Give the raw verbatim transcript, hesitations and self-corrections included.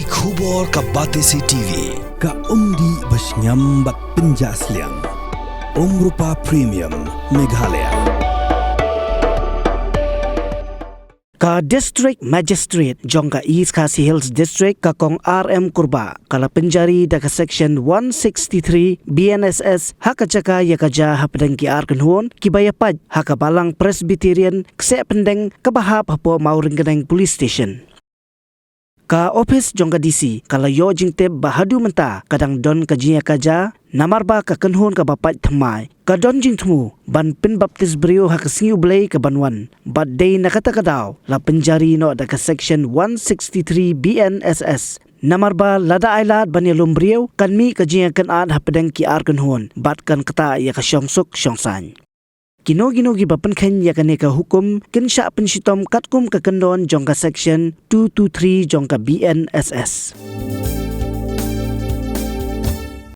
Khubor ka Batesi T V, ka umdih ba shngiam bad pynjah sliang. Umrupa Premium, Meghalaya. Ka District Magistrate jong ka East Khasi Hills District, ka Kong R M Kurbah, ka la pynjari da ka Section one sixty-three B N S S ha ka jaka ïa ka ja hapdeng ki ar kynhun kiba ïapait ha ka Balang Presbyterian Kseh Pyndeng kaba hap hapoh Mawryngkneng Police Station. Ka ophis jong ka D C ka la ïoh jingtip ba haduh mynta ka dang don ka jingïakajia namar ba ka kynhun kaba pait thymmai ka don jingthmu ban pynbaptis briew ha ka sngi U Blei ka ban wan, bad dei na kata ka daw la pynjari noh da ka Section one sixty-three B N S S. Namar ba lada ai lad ban ïalum briew, kan mih ka jingïakynad hapdeng ki ar kynhun bad kan ktah ïa ka shongsuk shongsaiñ. Kino kino kiba pynkheiñ ïa kane ka hukum kin shah pynshitom katkum ka kyndon jong ka Section two two three jong ka B N S S.